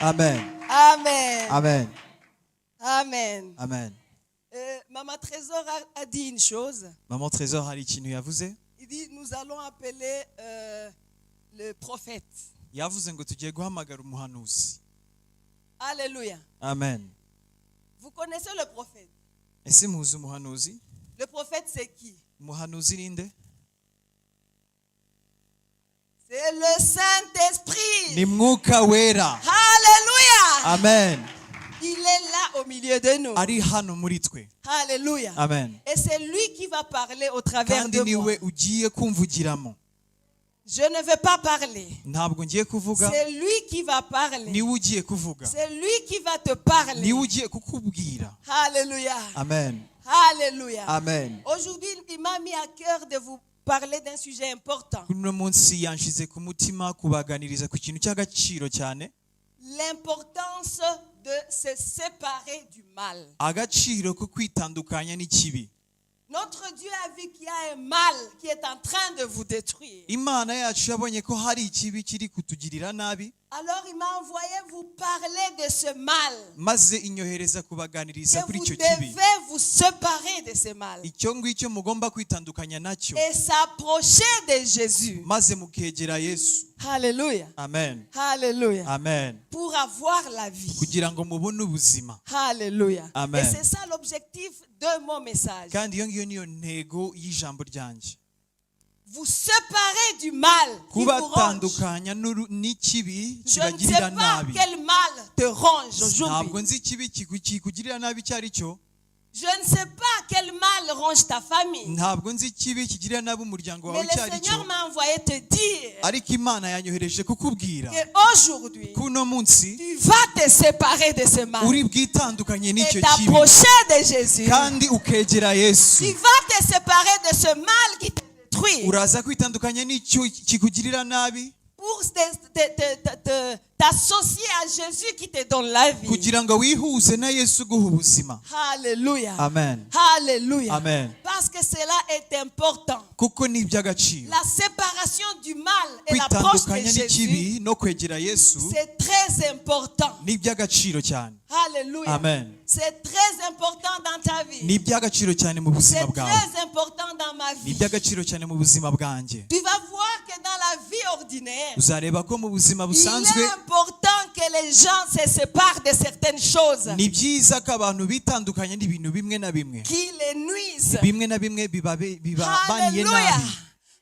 Amen. Amen. Amen. Amen. Amen. Maman Trésor a dit une chose. Maman Trésor hari ikintu yavuze. Il dit, nous allons appeler le prophète. Yavuze ngo tugiye guhamagara umuhanuzi. Alléluia. Amen. Vous connaissez le prophète? Ese muzi umuhanuzi? Le prophète, c'est qui? Umuhanuzi ninde? C'est le Saint-Esprit. Ni Mwuka Wera. Alléluia. Amen. Il est là au milieu de nous. Ari hano muri twe. Alléluia. Amen. Et c'est lui qui va parler au travers Kandi de moi. niwe ugiye kumvugiramo. Je ne vais pas parler. Ntabwo ngiye kuvuga. C'est lui qui va parler. Niwe ugiye kuvuga. C'est lui qui va te parler. Niwe ugiye kukubwira. Alléluia. Amen. Alléluia. Amen. Aujourd'hui, il m'a mis à cœur de vous parler d'un sujet important. Kuri uno munsi yanshize ku mutima kubaganiriza ku kintu cy'agaciro cyane. L'importance de se séparer du mal. Agaciro ko kwitandukanya n'ikibi. Notre Dieu a vu qu'il y a un mal qui est en train de vous détruire. Imana yacu yabonye ko hari ikibi kiri kutugirira nabi. Alors il m'a envoyé vous parler de ce mal. Maze inyohereza kubaganiriza Que kuri vous icyo kibi. Devez vous séparer de ce mal. Icyo ngicyo mugomba kwitandukanya nacyo. Et s'approcher de Jésus. Maze mukegera Yesu. Alléluia. Amen. Alléluia. Amen. Pour avoir la vie. Kugira ngo mubone ubuzima. Alléluia. Amen. Et c'est ça l'objectif de mon message. Kandi iyo ngiyo niyo ntego y'ijambo ryanjye. Vous séparer du mal qui vous ronge. Kubatandukanya n'uru- n'ikibi Je ne sais kibagirira pas nabi. Quel mal te ronge Ntabwo aujourd'hui. Nzi ikibi kiku- kikugirira nabi icyo ari cyo. Je ne sais pas quel mal ronge ta famille. Ntabwo nzi ikibi kigirira nabi umuryango wawe Mais le icyo ari cyo. Seigneur m'a envoyé te dire Ariko Imana yanyohereje kukubwira qu'aujourd'hui, ko uno munsi tu vas te séparer de ce mal uri bwitandukanye et n'icyo kibi t'approcher de Jésus. Kandi ukegera Yesu. Tu vas te séparer de ce mal qui te détruit Uraza kwitandukanya n'icyo kikugirira nabi pour t'associer à Jésus qui te donne la vie. Kugira ngo wihuze na Yesu uguha ubuzima. Alléluia. Amen. Alléluia. Amen. Parce que cela est important. Kuko ni iby'agaciro. La séparation du mal et l'approche de Kwitandukanya Jésus, n'ikibi no kwegera Yesu c'est très important. Ni iby'agaciro cyane. Alléluia. Amen. C'est très important dans ta vie. Ni iby'agaciro cyane mu buzima C'est bwawe. Très important dans ma Ni vie. Iby'agaciro cyane mu buzima bwanjye. Tu vas voir que dans la vie ordinaire, Uzareba ko mu buzima il busanzwe est important que les gens se séparent de certaines choses ni byiza ko abantu bitandukanya n'ibintu bimwe na bimwe qui les nuisent. Bimwe na bimwe bibabe- bibabaniye Alléluia. Nabi.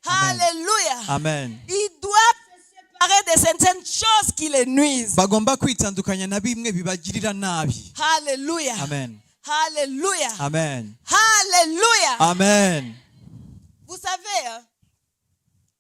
Amen. Alléluia. Amen. Ils doivent se séparer de certaines choses qui les nuisent. Bagomba kwitandukanya na bimwe bibagirira nabi. Alléluia. Amen. Alléluia. Amen. Alléluia. Amen. Vous savez, hein,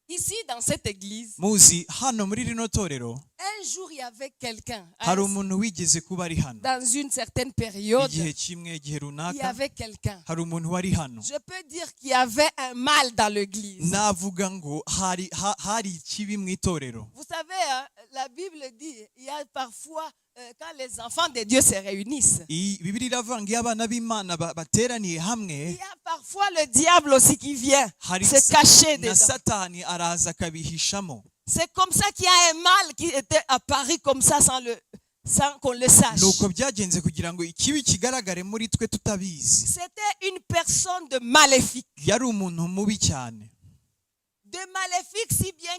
ici dans cette église, Muzi hano muri rino torero un jour il y avait quelqu'un, hein, hari umuntu wigeze kuba ari hano dans une certaine période, igihe kimwe igihe il y runaka avait quelqu'un. Hari umuntu wari hano. Je peux dire qu'il y avait un mal dans l'église. Navuga ngo hari ha- hari ikibi mu itorero. Vous savez, hein, la Bible dit, il y a parfois, quand les enfants de Dieu se réunissent, Iyi- Bibiliya iravuga ngo iyo abana b'Imana ba- bateraniye hamwe il y a parfois le diable aussi qui vient hari se cacher na dedans. Satani araza akabihishamo. C'est comme ça qu'il y a un mal qui était apparu comme ça sans qu'on le sache. Nuko byagenze kugira ngo ikibi kigaragare muri twe tutabizi. C'était une personne de maléfique. Yari umuntu mubi cyane. De maléfique si bien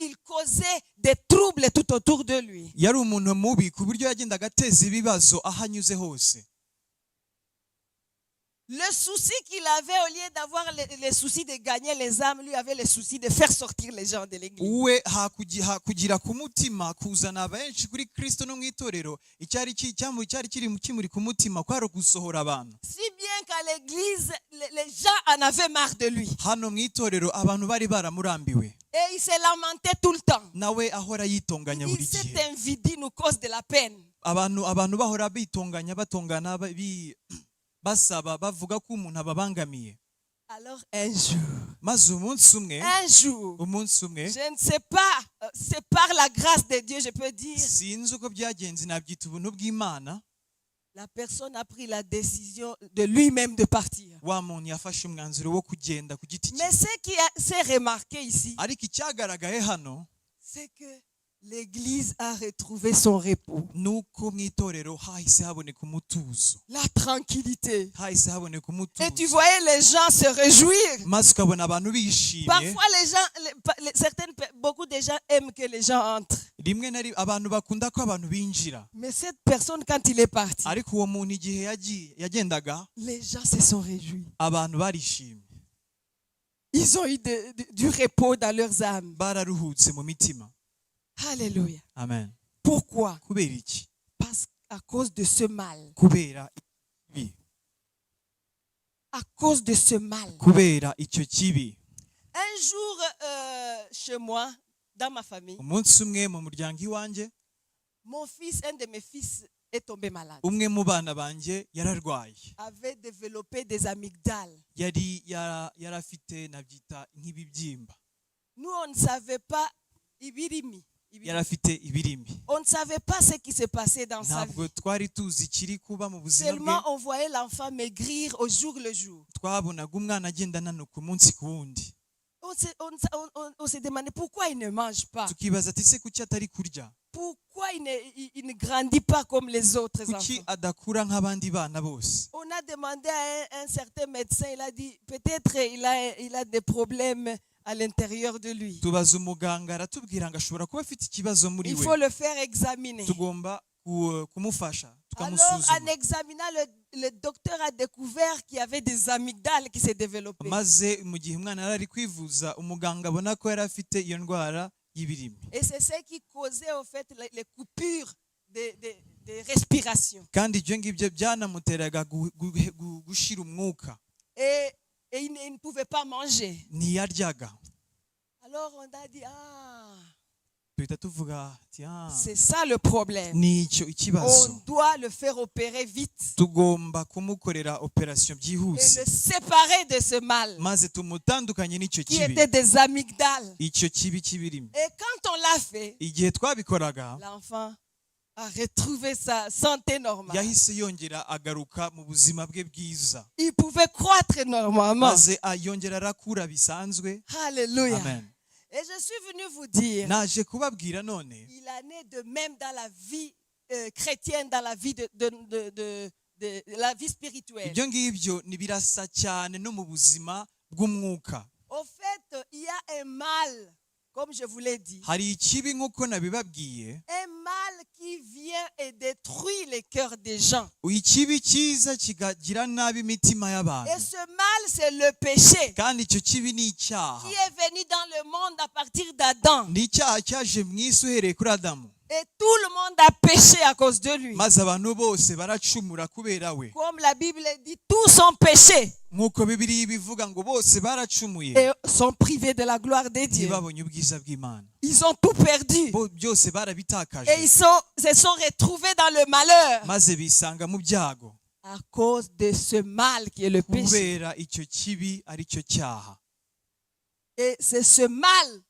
qu'il causait des troubles tout autour de lui. Yari umuntu mubi ku buryo yagendaga ateza ibibazo aho anyuze hose. Le souci qu'il avait, au lieu d'avoir les soucis de gagner les âmes, lui avait le souci de faire sortir les gens de l'église. We hakugi- ha- kugira ku mutima kuzana benshi kuri Kristo no mu itorero icyari ki- cyamu- cyari kiri kimuri ku mutima kwari ugusohora abantu. Si bien qu'à l'église, les gens en avaient marre de lui. Hano mu itorero abantu bari baramurambiwe. Et il se lamentait tout le temps. Nawe ahora yitonganya Il buri dit, gihe. cet individu nous cause de la peine. Abantu abantu bahora bitonganya batongana ba- bi- basaba bavuga ko umuntu ababangamiye. Alors un jour, Maze umunsi umwe un jour, umunsi umwe je ne sais pas, c'est par la grâce de Dieu, je peux dire, sinzi uko byagenze nabyita ubuntu bw'Imana la personne a pris la décision de lui-même de partir. Wa muntu yafashe umwanzuro wo kugenda ku giti cye. Mais ce qui s'est remarqué ici, Ariko icyagaragaye hano c'est que L'église a retrouvé son repos, Nuko mu itorero hahise haboneka umutuzo, la tranquillité. Hahise haboneka Et tu umutuzo. Voyais les gens se réjouir. Maze ukabona abantu bishimye. Parfois, les gens, les- pa- les- certaines, pe- beaucoup de gens aiment que les gens entrent. Rimwe na rimwe abantu bakunda ko abantu binjira. Mais cette personne, quand il est parti, Ariko uwo muntu igihe yagiye yagendaga, les gens se sont réjouis. Abantu barishimye. Ils ont eu du repos dans leurs âmes. Bararuhutse mu mitima. Alléluia. Amen. Pourquoi? Kubera iki? Parce qu'à cause de ce mal. Kubera ibi. À cause de ce mal. Kubera icyo kibi. Un jour, chez moi, dans ma famille, Umunsi umwe mu muryango iwanjye, mon fils, un de mes fils, est tombé malade. Umwe mu bana banjye yararwaye. Avait développé des amygdales. Yari yara- yari afite nabyita nk'ibibyimba. Nous, on ne savait pas, ibirimi, ibirimi. Yari afite ibirimi. On ne savait pas ce qui se passait dans sa Ntabwo vie. Twari tuzi ikiri kuba mu buzima bwe. Seulement, on voyait l'enfant maigrir au jour le jour. Twabonaga umwana agenda ananuka umunsi ku wundi. On se demandait pourquoi il ne mange pas. Tukibaza ati se kuki atari kurya? Pourquoi il ne grandit pas comme les autres Kuki enfants. Adakura nk'abandi bana bose? On a demandé à un certain médecin, il a dit peut-être il a des problèmes à l'intérieur de lui. Tubaza umuganga aratubwira ngo ashobora kuba afite ikibazo muri Il we. Faut le faire examiner. Tugomba ku- kumufasha Alors, en tukamusuzuma. Examinant, le docteur a découvert qu'il y avait des amygdales qui s'est développées. Maze mu gihe umwana yari ari kwivuza umuganga abona ko yari afite iyo ndwara y'ibirimi. Et c'est ce qui causait au fait les coupures de respiration. Kandi ibyo ngibyo byanamuteraga gu- gu- gu- gushira umwuka. Et il ne pouvait pas manger. Ntiyaryaga. Alors on a dit, ah, Duhita tuvuga ati "Ah, c'est ça le problème. Ni icyo ikibazo." On doit le faire opérer vite Tugomba kumukorera opération et byihuse, le séparer de ce mal maze tumutandukanye n'icyo qui kibi, était des amygdales. Icyo kibi cy'ibirimi. Et quand on l'a fait, Igihe twabikoraga, l'enfant a retrouvé sa santé normale. Yahise yongera agaruka mu buzima bwe bwiza. Il pouvait croître normalement. Maze ah, yongera arakura bisanzwe. Alléluia. Amen. Et je suis venu vous dire, Naje kubabwira none, il en est de même dans la vie chrétienne, dans la vie de la vie spirituelle. Ibyo ngibyo ni birasa cyane no mu buzima bw'umwuka. Au fait, il y a un mal, comme je vous l'ai dit, Hari ikibi nk'uko nabibabwiye, un mal qui vient et détruit les cœurs des gens. Ikibi cyiza kikagira nabi imitima y'abantu. Et ce mal, c'est le péché Kandi icyo kibi ni icyaha qui est venu dans le monde à partir d'Adam. Ni icyaha cyaje mu isi uhereye kuri Adamu. Et tout le monde a péché à cause de lui. Maze abantu bose baracumura kubera we. Comme la Bible dit, tous ont péché Nk'uko Bibiliya ibivuga ngo bose baracumuye et sont privés de la gloire de Dieu. Ntibabonye ubwiza bw'Imana. Ils ont tout perdu. Bo byose barabitakaje. Et ils se sont retrouvés dans le malheur Maze bisanga mu byago à cause de ce mal qui est le péché. Kubera icyo kibi ari cyo cyaha. Et c'est ce mal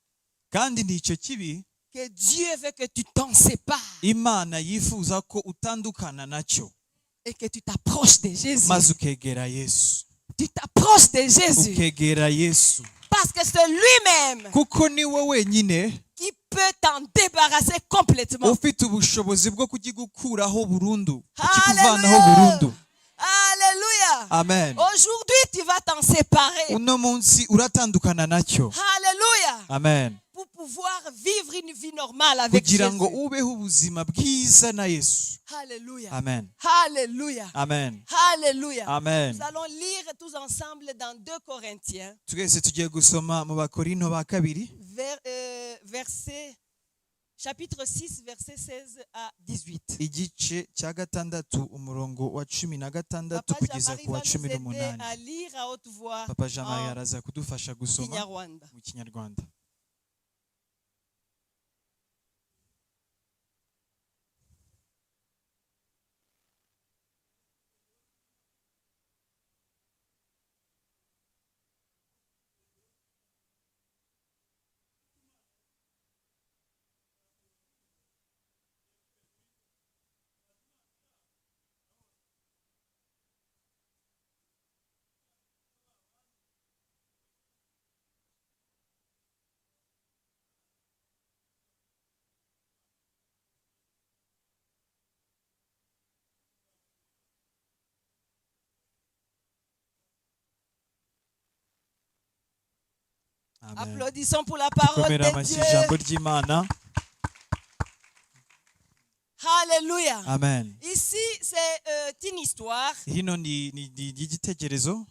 Kandi ni icyo kibi que Dieu veut que tu t'en sépares Imana yifuza ko utandukana nacyo et que tu t'approches de Jésus. Maze ukegera Yesu. Tu t'approches de Jésus. Ukegera Yesu. Parce que c'est lui-même Kuko ni we wenyine qui peut t'en débarrasser complètement. Ufite ubushobozi bwo kugikuraho burundu, kukikuvanaho Alléluia. Burundu. Alléluia. Amen. Aujourd'hui, tu vas t'en séparer. Uno munsi uratandukana nacyo. Alléluia. Amen. Pour pouvoir vivre une vie normale avec Kugira Jésus. Ngo ubeho ubuzima bwiza na Yesu. Alléluia. Amen. Alléluia. Amen. Alléluia. Amen. Nous allons lire tous ensemble dans 2 Corinthiens, Twese tugiye gusoma mu Bakorinto ba kabiri, chapitre 6, versets 16 à 18. Igice cya gatandatu umurongo wa 16 Papa kugeza Jean-Marie ku wa va nous cumi aider n'umunani. À lire à haute voix Papa Jean Marie en araza kudufasha gusoma Kinyarwanda. Mu kinyarwanda. Amen. Applaudissons pour la parole Dukomere de amashyi Dieu. Ijambo ry'Imana. Alléluia. Amen. Ici, c'est une histoire. Hino ni igitekerezo.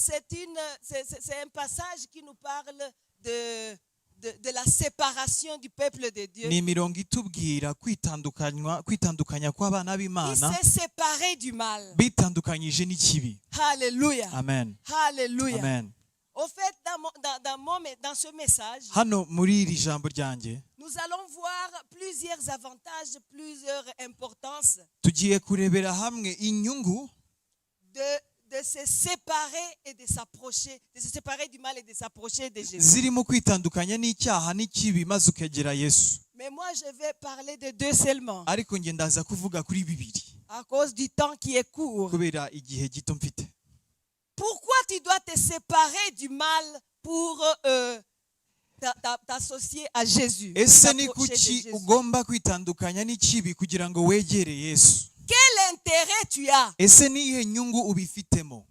C'est un passage qui nous parle de la séparation du peuple de Dieu. Ni imirongo itubwira kwitandukanywa kwitandukanya kw'abana Il b'Imana s'est séparé du mal. Bitandukanyije n'ikibi. Alléluia. Amen. Alléluia. Amen. Au fait, dans ce message, Hano muri iri jambo ryanjye nous allons voir plusieurs avantages, plusieurs importances tugiye kurebera hamwe inyungu de se séparer et de s'approcher, de se séparer du mal et de s'approcher de Jésus. Zirimo kwitandukanya n'icyaha n'ikibi maze ukegera Yesu. Mais moi, je vais parler de deux seulement, Ariko njye ndaza kuvuga kuri bibiri à cause du temps qui est court. Kubera igihe gito mfite. Pourquoi tu dois te séparer du mal pour t'associer à Jésus, Ese ni t'approcher de kuki Jésus? Ugomba kwitandukanya n'ikibi kugira ngo wegere Yesu? Quel intérêt tu as? Ese ni iyihe nyungu ubifitemo?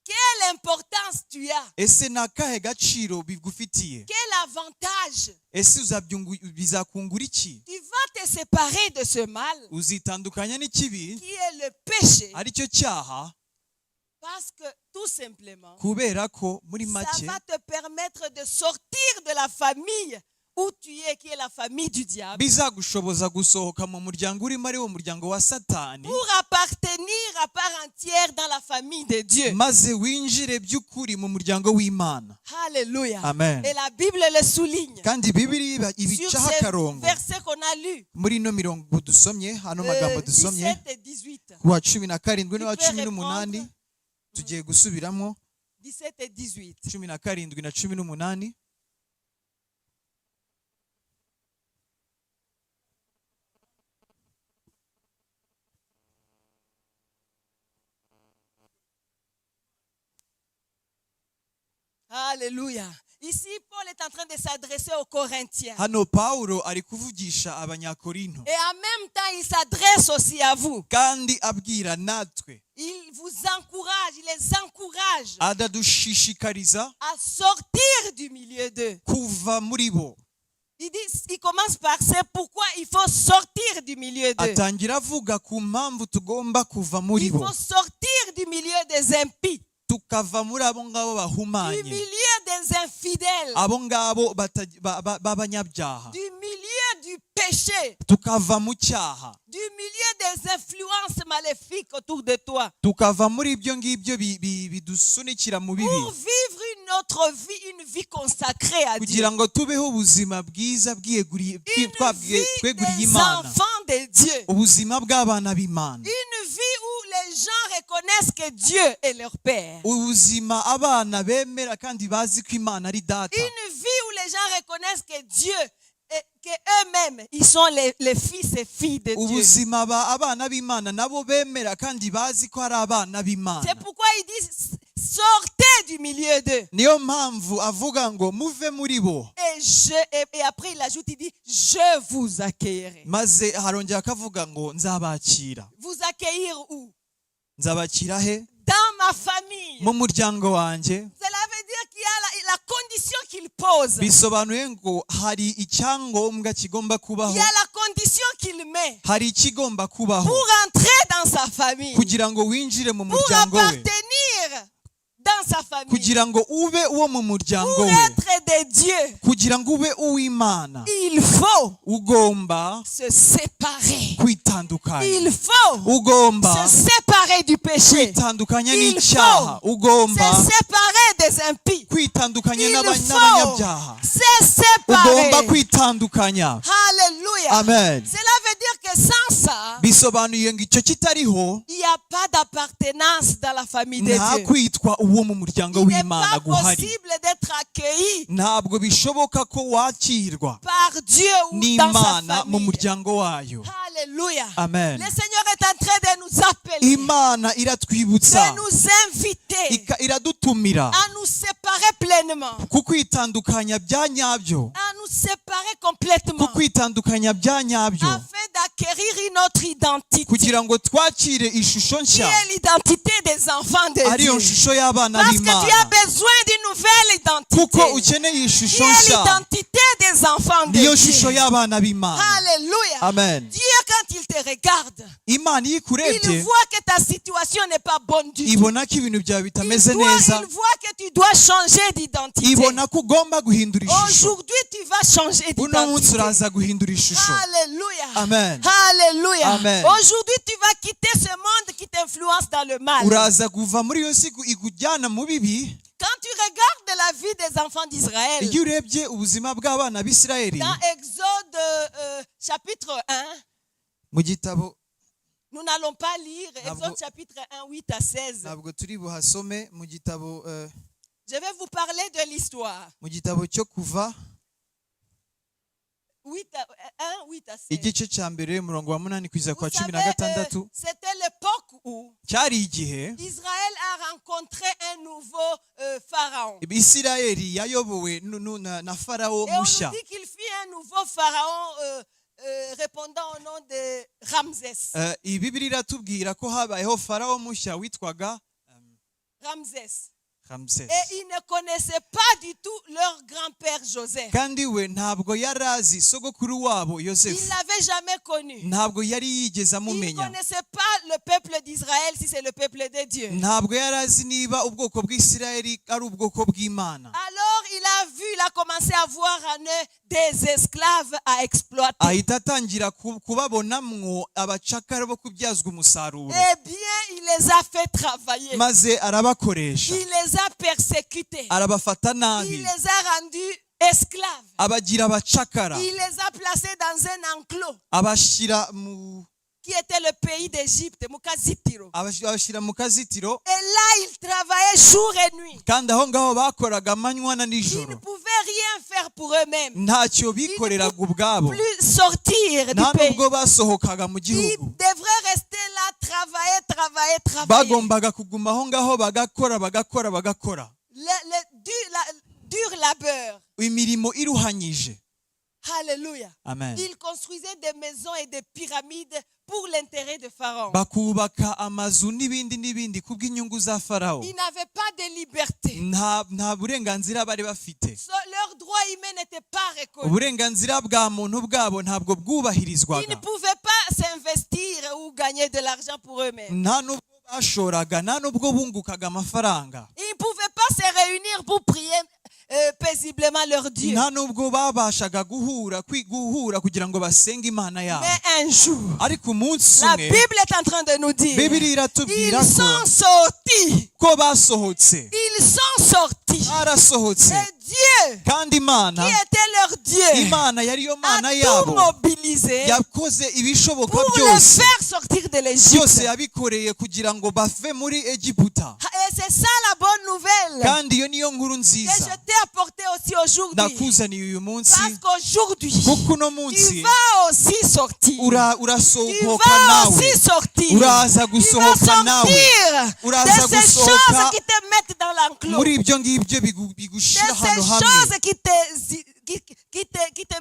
Quelle importance tu as? Ese ni akahe gaciro bigufitiye? Quel avantage? Ese bizakungura iki? Tu vas te séparer de ce mal Uzitandukanya n'ikibi qui est le péché aricyo cyaha parce que tout simplement, kubera ko muri ça make va te permettre de sortir de la famille où tu es, qui est la famille du diable, bizagushoboza gusohoka mu muryango urimo ari wo muryango wa Satani pour appartenir à part entière dans la famille de Dieu. Maze winjire by'ukuri mu muryango w'Imana. Alléluia. Amen. Et la Bible le souligne. Kandi Bibiliya Sur ibicaho ces akarongo versets qu'on a lus, muri ino mirongo dusomye hano magambo dusomye 17 et 18. ku wa 17 n'uwa Tu peux 18 reprendre. Tugiye gusubiramo. 17 et 18. 17 na 18. Alléluia. Ici, Paul est en train de s'adresser aux Corinthiens. Hano Pawulo ari kuvugisha Abanyakorinto Et en même temps, il s'adresse aussi à vous. Kandi abwira natwe. Il vous encourage, il les encourage Adadushishikariza à sortir du milieu d'eux. Kuva muri bo. Il dit, il commence par c'est pourquoi il faut sortir du milieu d'eux. Atangira avuga ku mpamvu tugomba kuva muri Il bo. faut sortir du milieu des impies, Tukava muri abo ngabo du bahumanye milieu des infidèles, abo ngabo b'abanyabyaha du milieu du péché, tukava mu cyaha du milieu des influences maléfiques autour de toi, tukava muri ibyo ngibyo bidusunikira mu bibi pour vivre une autre vie, une vie consacrée à Dieu. Kugira ngo tubeho ubuzima bwiza bwiyeguriye Une vie tweguriye des Imana enfants de Dieu. Ubuzima bw'abana b'Imana. Une vie où les gens reconnaissent que Dieu est leur Père. Ubuzima abana bemera kandi bazi ko Imana ari data. Une vie où les gens reconnaissent que Dieu, et que eux-mêmes, ils sont les fils et filles de Dieu. Ubuzima abana b'Imana nabo bemera kandi bazi ko ari abana b'Imana. C'est pourquoi il dit, sortez du milieu d'eux. Niyo mpamvu avuga ngo muve muri bo. Et après, il ajoute, il dit, je vous accueillerai. Maze harongera akavuga ngo nzabakira. Vous accueillir où? Nzabakira he? Dans ma famille. Mu muryango wanjye. Cela veut dire qu'il y a la condition qu'il pose. Bisobanuye ngo hari icyangombwa kigomba kubaho. Il y a la condition qu'il met Hari ikigomba kubaho pour entrer dans sa famille. Kugira ngo winjire mu Pour muryango we appartenir dans sa famille. Kugira ngo ube uwo mu muryango Pour we être de Dieu, kugira ngo ube uw'Imana il faut ugomba se séparer. Kwitandukanya. Il faut Ugomba se séparer du péché. Kwitandukanya Il n'icyaha. Faut Ugomba se séparer des impies. Kwitandukanya Il faut n'abanyabyaha. Se Ugomba séparer. Kwitandukanya. Alléluia. Amen. Cela veut dire que sans ça, Bisobanuye ngo icyo kitariho il n'y a pas d'appartenance dans la famille de nta Dieu. Kwitwa uwo mu muryango Il n'est w'Imana pas guhari. Possible d'être accueilli Ntabwo bishoboka ko wakirwa par Dieu ou dans sa n'Imana mu famille. Muryango wayo. Alléluia. Amen. Le Seigneur est en train de nous appeler, Imana iratwibutsa de nous inviter iradutumira à nous séparer pleinement, ku kwitandukanya bya nyabyo à nous séparer complètement, ku kwitandukanya bya nyabyo afin d'accueillir acquérir une autre identité, Kugira ngo twakire ishusho qui nshya, est l'identité des enfants de ariyo Dieu. shusho y'abana Parce que tu as b'Imana. Besoin d'une nouvelle Kuko identité, ukeneye qui ishusho est nshya, l'identité des enfants de niyo shusho Dieu. Y'abana b'Imana. Alléluia. Amen. Dieu, quand il te regarde, Imana iyo il ikurebye, voit que ta situation n'est pas bonne du tout. Ibona ko ibintu byawe bitameze neza. Il voit que tu dois changer d'identité. Ibona ko ugomba guhindura ishusho. Aujourd'hui, tu vas changer Uno munsi d'identité. Uraza guhindura ishusho. Alléluia. Amen. Alléluia. Amen. Aujourd'hui, tu vas quitter ce monde qui t'influence dans le mal. Uraza kuva muri iyo si ikujyana mu bibi. Quand tu regardes la vie des enfants d'Israël, Iyo urebye ubuzima bw'abana b'Isirayeli, dans Exode chapitre 1, mu gitabo nous n'allons pas lire Ntabwo- Exode chapitre 1, 8 à 16. Ntabwo turi buhasome mu gitabo Je vais vous parler de l'histoire. Mu gitabo cyo Kuva, 8 à, 1, 8 à 16. Igice cya mbere, umurongo wa munani kugeza Vous kwa cumi savez, na gatandatu. C'était l'époque où Cyari igihe Israël a rencontré un nouveau pharaon. Isirayeli yayobowe na Farawo Et on mushya. Nous dit qu'il fit un nouveau pharaon répondant au nom de Ramsès. Eh, Bibiliya iratubwira ko habayeho Farawo mushya witwaga Ramsès. Ramses. Et ils ne connaissaient pas du tout leur grand-père Joseph. Kandi we ntabwo yari azi sogokuru wabo Ils Yosefu. ne l'avaient jamais connu. Ntabwo yari yigeze Ils ne amumenya. Connaissaient pas le peuple d'Israël, si c'est le peuple de Dieu. Ntabwo yari azi niba ubwoko bw'Isirayeli ari ubwoko bw'Imana. Alors il a vu, il a commencé à voir en eux des esclaves à exploiter. Ahita atangira kubabonamwo abacakara bo kubyazwa umusaruro. Eh bien, il les a fait travailler. Maze arabakoresha. Il les a persécutés. Arabafata nabi. Il les a rendus esclaves. Abagira abacakara. Il les a placés dans un enclos Abashyira mu qui était le pays d'Égypte, mu kazitiro. Abashyira mu kazitiro. Et là, ils travaillaient jour et nuit. Kandi aho ngaho bakoraga amanywa na Ils ne nijoro. Pouvaient rien faire pour eux-mêmes. Ntacyo bikoreraga ubwabo. Plus sortir du Nta pays. nubwo basohokaga mu Ils gihugu. Devraient rester là, travailler, travailler, travailler. Bagombaga kuguma aho ngaho bagakora, bagakora, bagakora. Le dur labeur. Imirimo iruhanyije. Alléluia. Amen. Ils construisaient des maisons et des pyramides pour l'intérêt de Pharaon. Bakubaka amazu n'ibindi n'ibindi kubw'inyungu za Farawo. Ils n'avaient pas de liberté. Nta burenganzira bari bafite. Leur droit humain n'était pas reconnu. Uburenganzira bwa muntu bwabo ntabwo Ils ne bwubahirizwaga. Pouvaient pas s'investir ou gagner de l'argent pour eux-mêmes. Nta n'ubwo bashoraga, nta n'ubwo bungukaga amafaranga. Ils ne pouvaient pas se réunir pour prier paisiblement leur Dieu. Nta n'ubwo babashaga guhura kugira ngo basenge Imana yabo. Mais un jour, Ariko umunsi la umwe, Bible est en train de nous dire, Bibiliya iratubwira ils ko sont sortis. Ko basohotse. Ils sont sortis. Barasohotse. Et Dieu, Kandi Imana, qui était leur Dieu, Imana yari yo a Mana tout yabo, mobilisé yakoze ibishoboka pour les byose. Faire sortir de l'Égypte. Byose yabikoreye kugira ngo bave muri Egiputa. Et c'est ça la bonne nouvelle Kandi iyo niyo nkuru que nziza je t'ai apportée aussi aujourd'hui. Nakuzaniye uyu munsi. Parce qu'aujourd'hui, Kuko uno tu munsi vas aussi sortir. Tu urasohoka vas nawe. Aussi sortir. Uraza Tu vas gusohoka nawe. Sortir Uraza de ces gusohoka choses qui te mettent dans l'enclos. Muri ibyo ngibyo De bigushira ahantu ces hamwe. Choses qui te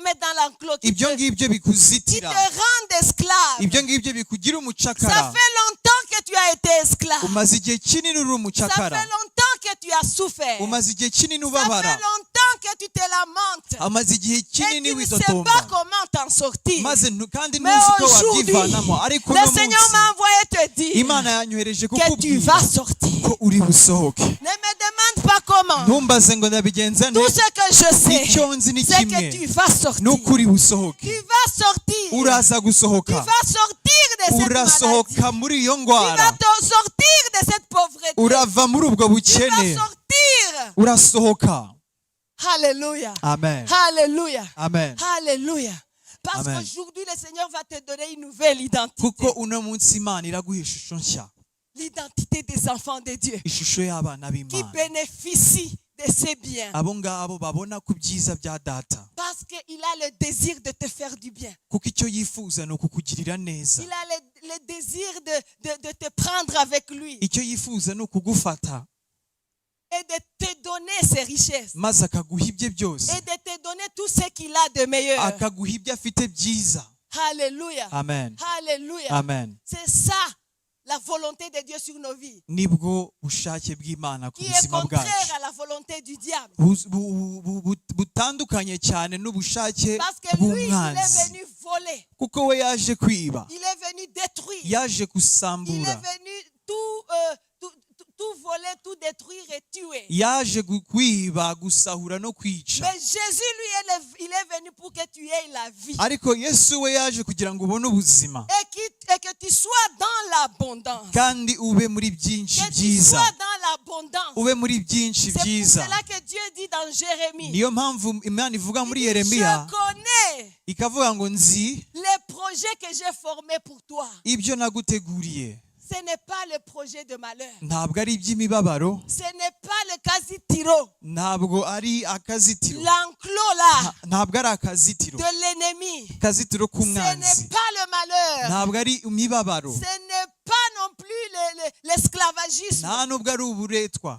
mettent dans l'enclos, Ibyo ngibyo qui te bikuzitira. Rendent esclave. Ibyo ngibyo bikugira Ça umucakara. Fait longtemps que tu as été esclave. Umaze igihe kinini uri Ça umucakara. Fait longtemps que tu as souffert. Umaze igihe kinini Ça ubabara. Fait longtemps que tu te lamentes. Amaze igihe Et kinini tu ne sais witotomba. Pas comment t'en sortir. Maze kandi Mais ntuzi ko aujourd'hui, wabyivanamo. Ariko le uno Seigneur munsi m'a envoyé te dire Imana yanyohereje que tu kukubwira vas sortir. Ko uri busohoke. Ne me demande pas comment. Ntumbaze ngo ndabigenza nte. Tout ce que je sais, Icyo nzi ni c'est que kimwe, tu vas sortir. ni uko uri busohoke. Tu vas sortir. Uraza Tu gusohoka. Vas sortir de cette maladie. Urasohoka muri iyo Tu ndwara. Vas te sortir de cette pauvreté. Urava muri ubwo Tu vas bukene. Sortir. Urasohoka. Alléluia. Amen. Alléluia. Amen. Alléluia. Parce Amen. Qu'aujourd'hui, le Seigneur va te donner une nouvelle identité. Kuko uno munsi Imana iraguha ishusho nshya. L'identité des enfants de Dieu Ishusho y'abana qui b'Imana bénéficient de ses biens. Abo ngabo babona ku byiza bya data. Parce qu'il a le désir de te faire du bien. Kuko icyo yifuza ni ukukugirira neza. Il a le désir de te prendre avec lui Icyo yifuza ni ukugufata et de te donner ses richesses maze akaguha ibye byose, et de te donner tout ce qu'il a de meilleur. Akaguha ibyo afite byiza. Alléluia. Amen. Alléluia. Amen. C'est ça la volonté de Dieu sur nos vies, Nibwo bushake bw'Imana ku qui est buzima bwacu contraire à la volonté du diable. Butandukanye cyane n'ubushake Parce que lui, il est bw'umwanzi venu voler, kuko we yaje kwiba, il est venu détruire, yaje il est gusambura, venu tout voler, tout détruire et tuer. Yaje kwiba, gusahura no kwica. Mais Jésus, lui, il est venu pour que tu aies la vie. Ariko Yesu we yaje kugira ngo ubone ubuzima Et que tu sois dans l'abondance. Kandi ube muri byinshi Que tu byiza, sois dans l'abondance. Ube muri byinshi C'est pour byiza. cela que Dieu dit dans Jérémie. Niyo mpamvu Imana ivuga Il muri dit, Yeremiya je connais ikavuga ngo nzi les projets que j'ai formés pour toi. Ibyo naguteguriye. Ce n'est pas le projet de malheur. Ntabwo ari iby'imibabaro. Ce n'est pas le kazitiro. Ntabwo ari akazitiro. L'enclos là Ntabwo ari akazitiro de l'ennemi. Akazitiro Ce k'umwanzi. N'est pas le malheur. Ntabwo ari imibabaro. Ce n'est pas non plus l'esclavagisme. Nta nubwo ari uburetwa.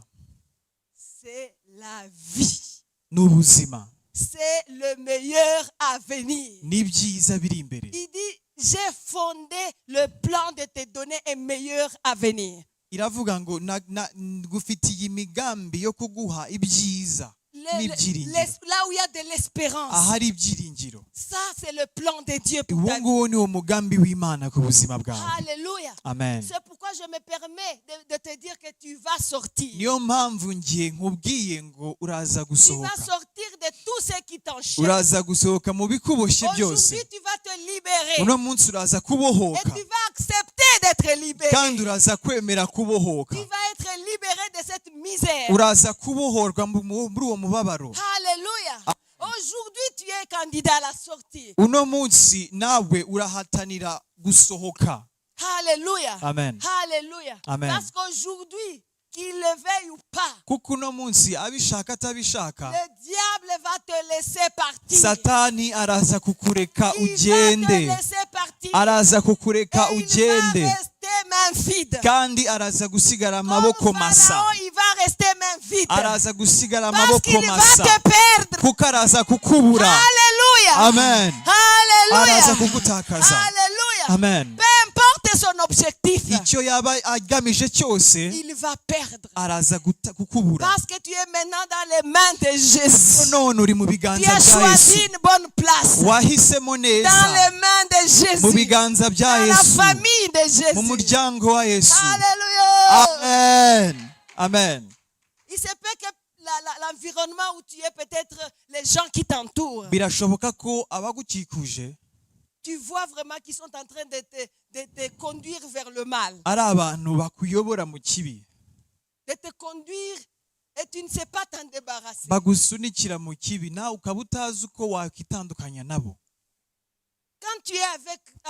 C'est la vie. Ni ubuzima. C'est le meilleur avenir. Ni ibyiza biri imbere. Il dit, j'ai fondé le plan de te donner un meilleur avenir. Iravuga ngo ngufitiye imigambi yo kuguha ibyiza n'ibyiringiro. Là où il y a de l'espérance. Ahari ibyiringiro. Ça, c'est le plan de Dieu pour Uwo ta vie. Nguwo ni wo mugambi w'Imana ku buzima bwawe. Alléluia. Amen. C'est pourquoi je me permets de te dire que tu vas sortir. Niyo mpamvu ngiye nkubwiye ngo uraza Tu vas gusohoka. Sortir de tout ce qui t'enchaîne. Uraza gusohoka mu bikuboshye byose. Aujourd'hui, tu vas te libérer. Uno munsi uraza Et kubohoka tu vas accepter d'être libéré. Kandi uraza kwemera kubohoka. Tu vas être libéré de cette misère. Uraza kubohorwa muri uwo mubabaro. Alléluia. Aujourd'hui, tu es candidat à la sortie. Uno munsi nawe urahatanira gusohoka. Alléluia. Amen. Alléluia. Amen. Parce qu'aujourd'hui, qu'il le veuille ou pas, Kuko uno munsi abishaka atabishaka, le diable va te laisser partir. Satani araza kukureka Il va te ugende. Laisser partir. Araza kukureka Et il va ugende rester main vide. Kandi araza gusigara Comme amaboko masa. Pharaon, il va rester main vide. Araza gusigara Parce amaboko qu'il va masa te perdre. Kuko araza kukubura. Alléluia. Amen. Alléluia. Araza kugutakaza. Alléluia. Amen. Peu importe son objectif, Icyo yaba agamije cyose, il va perdre. Araza kukubura. Parce que tu es maintenant dans les mains de Jésus. None uri mu Tu biganza as bya choisi Yesu. Une bonne place. Wahisemo neza. Dans les mains de Mu Jésus. Biganza bya Dans la Yesu, famille de mu Jésus. Muryango wa Yesu. Alléluia. Amen, amen. Il se peut que l'environnement où tu es, peut-être les gens qui t'entourent, Birashoboka ko abagukikuje tu vois vraiment qu'ils sont en train de te conduire vers le mal. Ari abantu bakuyobora mu kibi. De te conduire et tu ne sais pas t'en débarrasser. Bagusunikira mu kibi nawe ukaba utazi uko wakitandukanya nabo. Quand tu es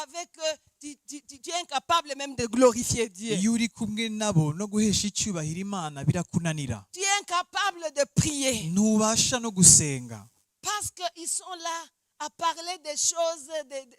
avec eux, tu es incapable même de glorifier Dieu. Iyo uri kumwe nabo no guhesha icyubahiro Imana birakunanira. Tu es incapable de prier. Ntubasha no gusenga. Parce qu'ils sont là à parler des choses,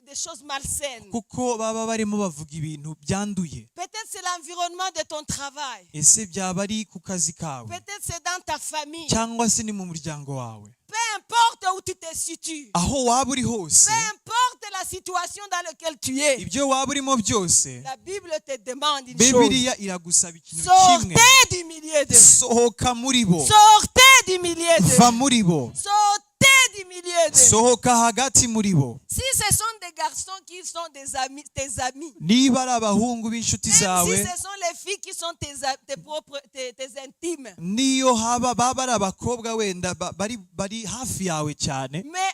des choses malsaines. Kuko baba barimo bavuga ibintu byanduye. Peut-être c'est l'environnement de ton travail. Ese byaba ari ku kazi kawe Peut-être c'est dans ta famille. Cyangwa se ni mu muryango wawe. Peu importe où tu te situes. Aho waba uri hose, Peu importe la situation dans laquelle tu es. Ibyo waba urimo byose, La Bible te demande une chose. Bibiliya iragusaba ikintu kimwe. Sortez du milieu d'eux. Sohoka muri bo. Sortez du milieu d'eux. Va muri bo. Sortez du milieu d'eux. Sohoka hagati muri bo. Si ce sont des garçons qui sont des amis, tes amis, Niba ari abahungu b'inshuti même si zawe, ce sont les filles qui sont tes propres, tes intimes, niyo haba baba ari abakobwa wenda bari hafi yawe cyane, mais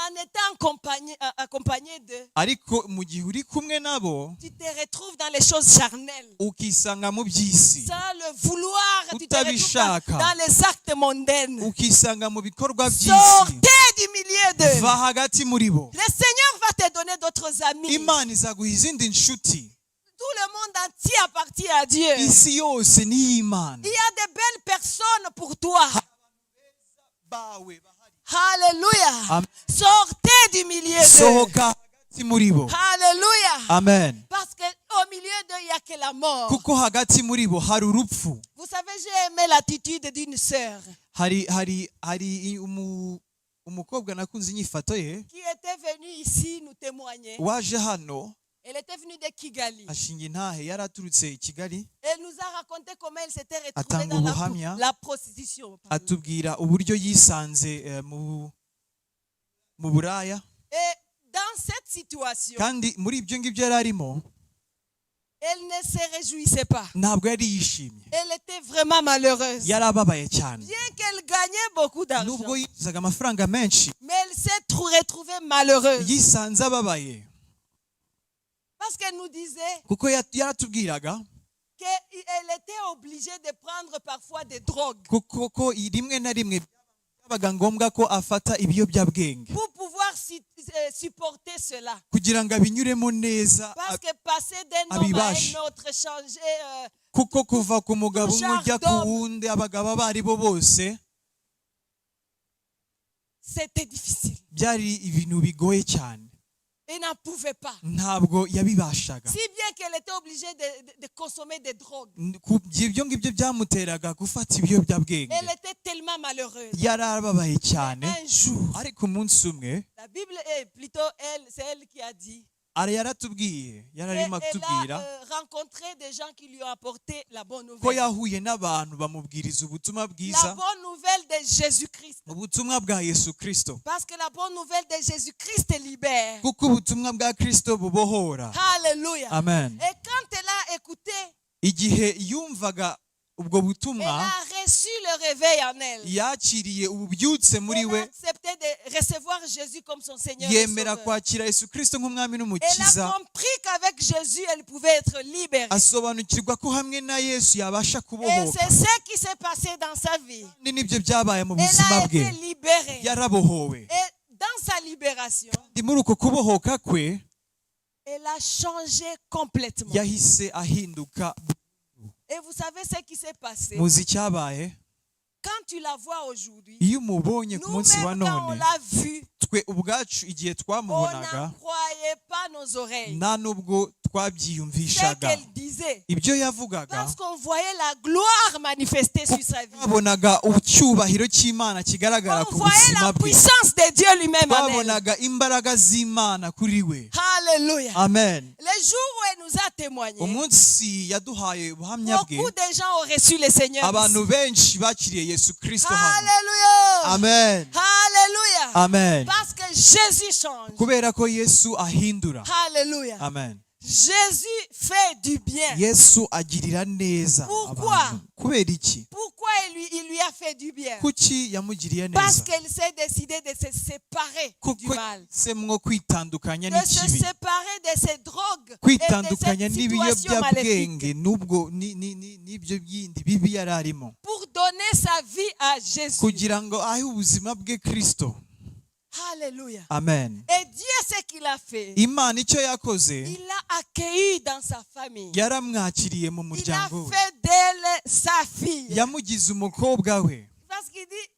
en étant accompagné d'eux, ariko mu gihe uri kumwe nabo, tu te retrouves dans les choses charnelles. Ukisanga mu by'isi. Sans le vouloir, tu te retrouves Utabishaka. Dans les actes mondaines. Ukisanga mu bikorwa by'isi. Sortez du milieu d'eux. Va hagati muri bo. Le Seigneur va te donner d'autres amis. Imana izaguha izindi nshuti. Tout le monde entier appartient à Dieu. Isi yose ni iy'Imana. Il y a de belles personnes pour toi. Bawe bahari. Alléluia. Amen. Sortez du milieu d'eux. Sohoka hagati muri bo. Alléluia. Amen. Parce qu'au milieu d'eux, il n'y a que la mort. Kuko hagati muri bo hari urupfu. Vous savez, j'ai aimé l'attitude d'une sœur. Hari hari hari umu Umukobwa nakunze inyifato ye qui était venue ici nous témoigner. Waje hano Elle était venue de Kigali. Ashinga intahe yari aturutse i Kigali. Elle nous a raconté comment elle s'était retrouvée Atanga dans ubuhamya. la prostitution, pardon. Atubwira uburyo yisanze eh, mu mu buraya. Et dans cette situation, Kandi muri ibyo ngibyo yari arimo elle ne se réjouissait pas. Ntabwo yari yishimye. Elle était vraiment malheureuse. Yari ababaye cyane. Bien qu'elle gagnait beaucoup d'argent, Nubwo yinjizaga amafaranga menshi mais elle s'est retrouvée malheureuse. Yisanze ababaye. Parce qu'elle nous disait Kuko ya- yaratubwiraga qu'elle était obligée de prendre parfois des drogues kuko ko rimwe na rimwe byabaga ngombwa ko afata ibiyobyabwenge pour pouvoir supporter cela. Kugira ngo abinyuremo neza. Parce que passer d'un homme à Abibashe. Un autre, changer, Kuko kuva ku mugabo umwe ujya ku Genre. Wundi abagabo abo ari bo bose c'était difficile. Byari ibintu bigoye cyane. Elle n'en pouvait pas. Ntabwo yabibashaga. Si bien qu'elle était obligée de consommer des drogues. Ku- ibyo ngibyo byamuteraga gufata ibiyobyabwenge. Elle était tellement malheureuse. Yari ababaye cyane. Un jour, Ariko umunsi umwe la Bible est plutôt elle, c'est elle qui a dit. Ara yaratubwiye yari arimo Elle atubwira a rencontré des gens qui lui ont apporté la bonne ko nouvelle. Yahuye n'abantu bamubwiriza ubutumwa La bwiza bonne nouvelle de Jésus-Christ. Ubutumwa bwa Yesu Kristo. Parce que la bonne nouvelle de Jésus-Christ libère. Kuko ubutumwa bwa Kristo bubohora. Alléluia. Amen. Et quand elle a écouté, Igihe yumvaga ubwo elle butumwa a reçu le réveil en elle. Yakiriye ububyutse muri Elle we. A accepté de recevoir Jésus comme son Seigneur et Yemera Sauveur. Kwakira Yesu Kristo nk'umwami Elle n'umukiza. A compris qu'avec Jésus, elle pouvait être libérée. Asobanukirwa ko hamwe na Yesu yabasha Et kubohoka. c'est ce qui s'est passé dans sa vie. Kandi nibyo byabaye mu Elle buzima a bwe. été libérée. Yarabohowe. Et dans sa libération, Kandi muri uko kubohoka kwe elle a changé complètement. Yahise ahinduka. Et vous savez ce qui s'est passé? Muzi icyabaye? Quand tu la vois aujourd'hui, Iyo umubonye ku munsi wa nous-mêmes, quand on none l'a vue, twe ubwacu igihe on twamubonaga n'en croyait pas nos oreilles. Nta nubwo Ce twabyiyumvishaga qu'elle disait. Ibyo yavugaga. Parce qu'on voyait la gloire manifestée sur sa vie. Twabonaga icyubahiro cy'Imana kigaragara On ku voyait buzima la bwe. Puissance de Dieu lui-même en elle. Twabonaga imbaraga z'Imana kuri we. Alléluia. Amen. Les jours où elle nous a témoigné, Umunsi yaduhaye ubuhamya bwe beaucoup de gens ont reçu le Seigneur abantu ici. Benshi bakiriye Yesu Kristo hano. Alléluia. Amen. Alléluia. Amen. Parce que Jésus change. Kubera ko Yesu ahindura. Alléluia. Amen. Jésus fait du bien. Yesu agirira neza Pourquoi? Abantu. Kubera iki? Pourquoi il lui a fait du bien? Kuki yamugiriye Parce neza? qu'elle s'est décidée de se séparer du Kuko mal. yahisemo kwitandukanya De se n'ikibi séparer de ces drogues et de kwitandukanya cette situation maléfique. n'ibiyobyabwenge n'ubwo ni- ni- ni- n'ibyo bindi bibi yari arimo Pour donner sa vie à Jésus. Kugira ngo ahe ubuzima bwe Kristo. Alléluia. Amen. Et Dieu, ce qu'il a fait, Imana icyo yakoze il l'a accueilli dans sa famille. Yaramwakiriye mu Il a muryango we. Fait d'elle sa fille. Yamugize umukobwa we. Parce qu'il dit,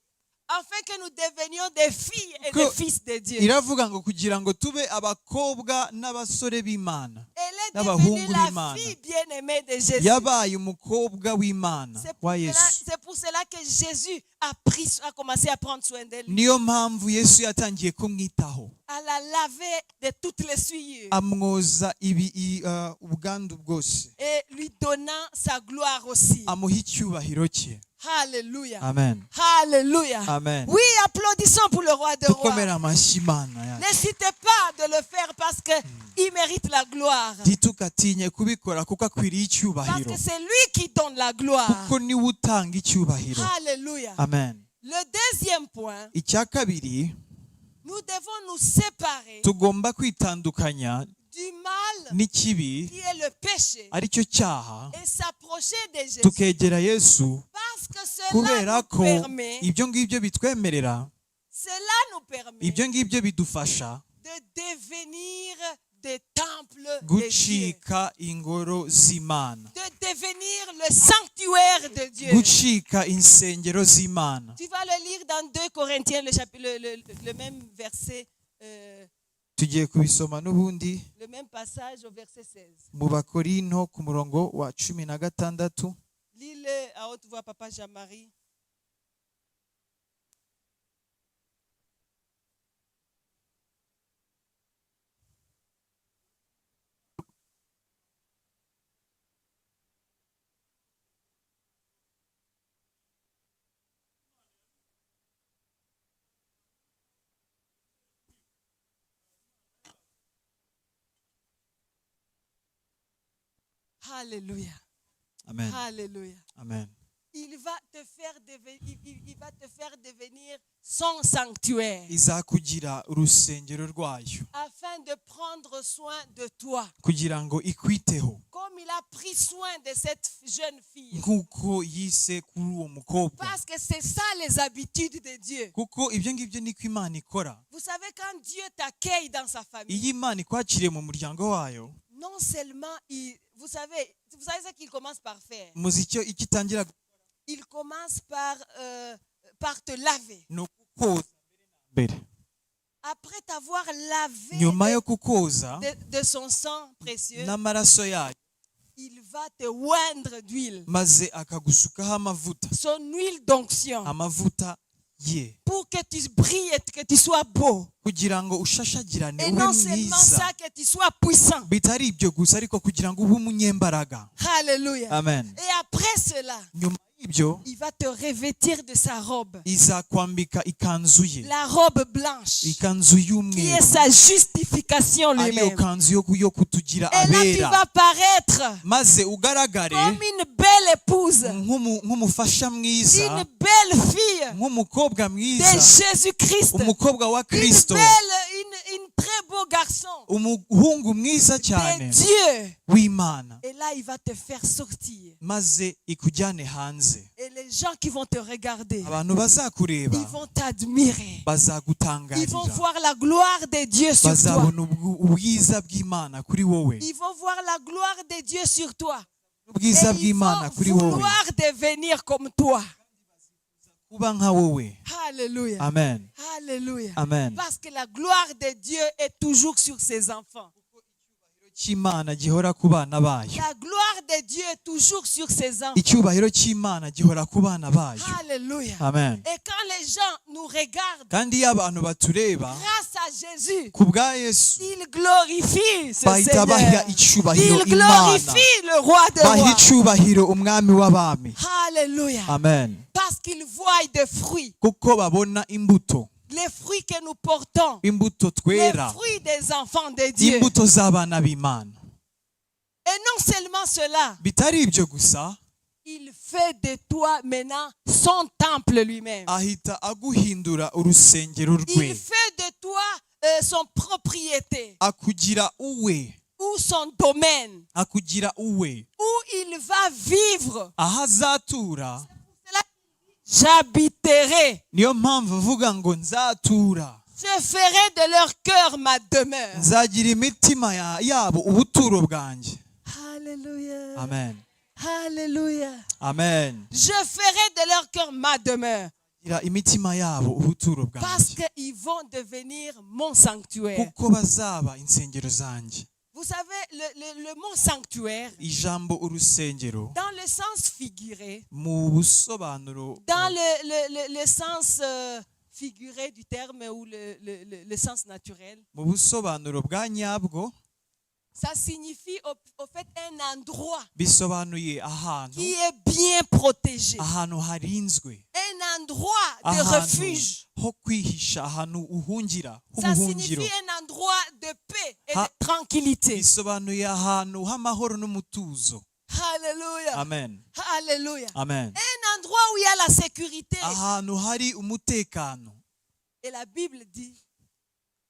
afin que nous devenions des filles et Que- des fils de Dieu. Iravuga ngo kugira ngo tube abakobwa n'abasore b'Imana Elle est n'abahungu devenue la b'Imana. Fille bien-aimée de Jésus. Yabaye umukobwa w'Imana C'est pour, wa cela, Yesu. C'est pour cela que Jésus a commencé à prendre soin d'elle. Niyo mpamvu Yesu yatangiye kumwitaho. À la laver de toutes les souillures Amwoza ibi i- ubwandu bwose et lui donnant sa gloire aussi. Amuha icyubahiro cye. Alléluia. Amen. Alléluia. Amen. Oui, applaudissons pour le roi de rois. Dukomere amashyi Imana yacu. N'hésitez pas de le faire parce qu'il mérite la gloire. Ntitugatinye kubikora kuko akwiriye Parce icyubahiro que c'est lui qui donne la gloire. Kuko niwe utanga icyubahiro. Alléluia. Amen. Le deuxième point, Icya kabiri nous devons nous séparer tugomba kwitandukanya du mal n'ikibi qui est le péché aricyo cyaha et s'approcher de Jésus. Tukegera Yesu Parce que cela kubera nous ko permet, ibyo ngibyo bitwemerera cela nous permet ibyo ngibyo bidufasha de devenir des temples de Dieu, gucika ingoro z'Imana de devenir le sanctuaire de Dieu. Gucika insengero z'Imana. Tu vas le lire dans 2 Corinthiens, le, chapitre, le même verset, Tugiye kubisoma n'ubundi le même passage au verset 16. Mu Bakorinto ku murongo wa cumi na gatandatu. Lis-le à haute voix, Papa Jean-Marie. Alléluia. Amen. Alléluia. Amen. Il va te faire devenir son sanctuaire Izakugira urusengero rwayo afin de prendre soin de toi. Kugira ngo ikwiteho. Comme il a pris soin de cette jeune fille. Nk'uko yise kuri uwo mukobwa. Parce que c'est ça les habitudes de Dieu. Kuko ibyo ngibyo niko Imana ikora. Vous savez, quand Dieu t'accueille dans sa famille, Iyo Imana ikwakiriye mu muryango wayo, non seulement il, vous savez ce qu'il commence par faire. Muzi icyo itangira? Il commence par te laver. Ni ukukoza mbere. Après t'avoir lavé Nyuma yo kukoza de son sang précieux, n'amaraso yayo, il va te oindre d'huile. Maze akagusukaho amavuta. Son huile d'onction. Amavuta ye. Pour que tu brilles et que tu sois beau. Kugira ngo ushashagirane, Et ube non seulement mwiza. Ça, que tu sois puissant. Bitari ibyo gusa, ariko kugira ngo ube umunyembaraga. Alléluia. Amen. Et après cela, Nyuma y'ibyo, il va te revêtir de sa robe. Izakwambika ikanzu ye. La robe blanche. Ikanzu Qui est y'umweru, sa justification ariyo lui-même. kanzu yo kutugira Et là, tu abera. vas paraître Maze ugaragare comme une belle épouse, nk'umufasha mwiza, une belle fille nk'umukobwa de mwiza, Jésus-Christ, umukobwa wa une Kristo, belle, une très beau garçon umuhungu mwiza cyane de Dieu. w'Imana. Et là, il va te faire sortir. Maze ikujyane hanze. Et les gens qui vont te regarder, Abantu bazakureba ils vont t'admirer. Ils vont bazagutangarira. Voir la gloire de Dieu sur toi. Bazabona ubwiza bw'Imana kuri wowe. Ils vont voir la gloire de Dieu sur toi. Et Ubwiza ils bw'Imana vont kuri wowe. Vouloir devenir comme toi. Kuba nka wowe. Alléluia. Amen. Alléluia. Amen. Parce que la gloire de Dieu est toujours sur ses enfants. Cy'Imana gihora ku bana bayo. La gloire de Dieu est toujours sur ses enfants. Icyubahiro cy'Imana gihora ku bana bayo. Alléluia. Amen. Et quand les gens nous regardent, Kandi iyo abantu batureba, grâce à Jésus, ku bwa Yesu, ils glorifient ce bahita baha Seigneur. icyubahiro Ils Imana. Glorifient le roi des Baha rois. icyubahiro umwami w'abami. Alléluia. Amen. Parce qu'ils voient des fruits. Kuko babona imbuto. Les fruits que nous portons. Imbuto Les twera. Fruits des enfants de Dieu. Imbuto z'abana b'Imana. Et non seulement cela, Bitari ibyo gusa, il fait de toi maintenant son temple lui-même. Ahita aguhindura urusengero rwe. Il fait de toi son propriété Akugira uwe. Ou son domaine Akugira uwe. Où il va vivre. Aho azatura. J'habiterai. Niyo mpamvu avuga ngo nzatura. Je ferai de leur cœur ma demeure. Nzagira imitima yabo ubuturo bwanjye. Alléluia. Amen. Alléluia. Amen. Je ferai de leur cœur ma demeure. Gira imitima yabo ubuturo Parce bwanjye. Qu'ils vont devenir mon sanctuaire. Kuko bazaba insengero zanjye. Vous savez, le mot sanctuaire, Ijambo urusengero, dans le sens figuré, mu busobanuro, dans le sens figuré du terme ou le sens naturel, mu busobanuro bwa nyabwo, ça signifie au fait un endroit bisobanuye ahantu, qui est bien protégé. Ahantu harinzwe. Un endroit de Ahantu refuge. Ho kwihisha, ahantu uhungira Ça h'ubuhungiro. Signifie un endroit de paix et de tranquillité. Bisobanuye ahantu h'amahoro n'umutuzo. Alléluia. Amen. Alléluia. Amen. Un endroit où il y a la sécurité. Ahantu hari umutekano. Et la Bible dit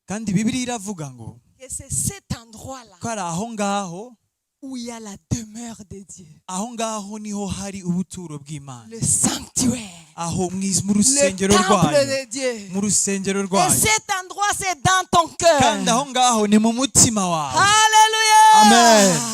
Kandi Bibiliya iravuga ngo que c'est cet endroit-là ko ari aho ngaho, où il y a la demeure de Dieu. Aho ngaho niho hari ubuturo bw'Imana. Le sanctuaire. Aho mu Le rusengero temple rwayo. De Dieu. Mu rusengero Et rwayo. Cet endroit, c'est dans ton cœur. Kandi aho ngaho ni mu mutima wawe. Alléluia. Amen.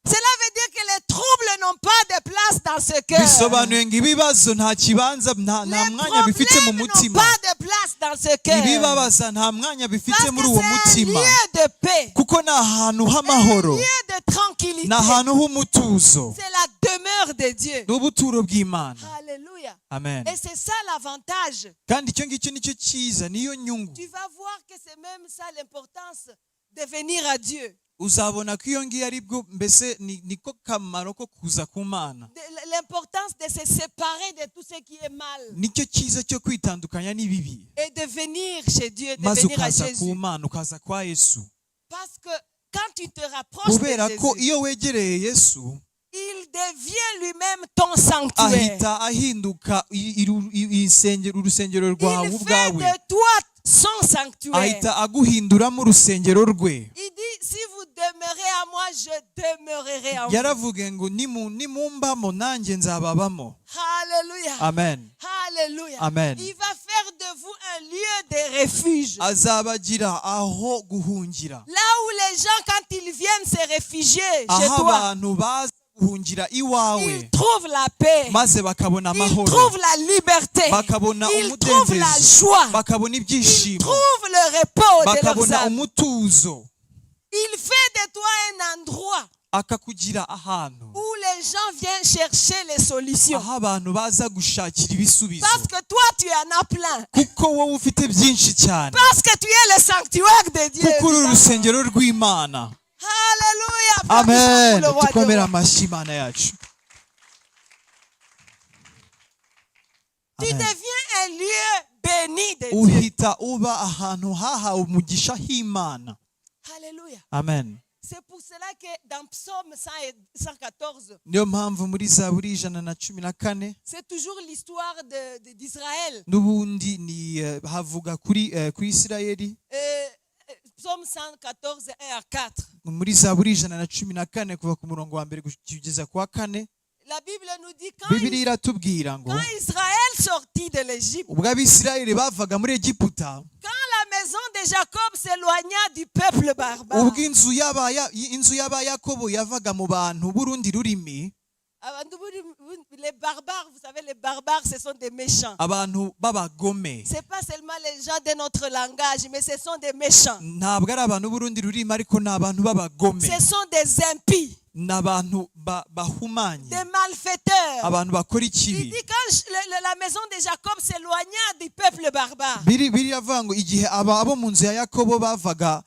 Cela veut dire que les troubles n'ont pas de place dans ce cœur. Bisobanuye ngo ibibazo nta kibanza, nta Les mwanya bifite mu problèmes n'ont mutima. Pas de place dans ce cœur. Ibibabaza nta mwanya bifite Parce que muri uwo c'est un mutima. Lieu de paix, Kuko ni ahantu un h'amahoro, lieu de tranquillité. Ni ahantu h'umutuzo. C'est la demeure de Dieu. Ni ubuturo bw'Imana. Alléluia. Amen. Et c'est ça l'avantage. Kandi icyo ngicyo nicyo cyiza, niyo nyungu. Tu vas voir que c'est même ça l'importance de venir à Dieu. Uzabona ko iyo ngiyo ari bwo mbese niko kamaro ko kuza ku Mana. L'importance de se séparer de tout ce qui est mal Nicyo cyiza cyo kwitandukanya n'ibibi, et de venir chez Dieu, de maze venir à ukaza ku Jésus. Mana, ukaza kwa Yesu. Parce que Quand tu te rapproches de Kubera ko Jésus, iyo wegereye Yesu, il devient lui-même ton sanctuaire. Ahita ahinduka urusengero rwawe Il fait ubwawe. de toi son sanctuaire. Ahita aguhinduramo urusengero rwe. Il dit, si vous demeurez à moi, je demeurerai en vous. Yaravuge ngo nimumbamo nanjye nzababamo. Alléluia. Amen. Alléluia. Amen. Il va faire de vous un lieu de refuge. Azabagira aho guhungira. Là où les gens, quand ils viennent se réfugier chez Aho toi, abantu baza guhungira iwawe, ils trouvent la paix. Maze bakabona Ils amahoro, trouvent la liberté. Bakabona Ils trouvent la umudendezo, joie. Bakabona Ils ibyishimo, trouvent le repos de leurs bakabona âmes. Umutuzo. Il fait de toi un endroit Akakugira ahantu où les gens viennent chercher les solutions. Aho abantu baza gushakira ibisubizo. Parce que toi, tu en as plein. Kuko wowe ufite byinshi cyane. Parce que tu es le sanctuaire de Dieu. Kuko uri urusengero rw'Imana. Alléluia. Applaudissons Amen. pour le roi des Dukomere rois. Amashyi Imana yacu. Tu Amen. Deviens un lieu béni de Dieu. Uhita uba ahantu hahawe umugisha h'Imana. Alléluia. Amen. C'est pour cela que dans Psaume 100 et 114, Niyo mpamvu muri Zaburi 114, c'est toujours l'histoire d'Israël. N'ubundi ni havuga kuri Isirayeli. Psaume 114, 1 à 4. Muri Zaburi 114 kuva ku murongo wa mbere kugeza ku wa kane. La Bible nous dit quand, Bibiliya iratubwira ngo quand Israël sortit de l'Égypte, ubwo Abisirayeli bavaga muri Egiputa, quand la maison de Jacob s'éloigna du peuple barbare, ubwo inzu y'Abayakobo yavaga mu bantu b'urundi rurimi, Les barbares, vous savez, les barbares, ce sont des méchants. Abantu b'abagome. C'est pas seulement les gens de notre langage, mais ce sont des méchants. Ntabwo ari abantu b'urundi rurimi ariko ni abantu b'abagome. Ce sont des impies, Ni abantu bahumanye, des malfaiteurs. Abantu bakora Il ikibi. dit quand la maison de Jacob s'éloigna du peuple barbare, Biriya ngo igihe aba abo mu nzu ya Yakobo bavaga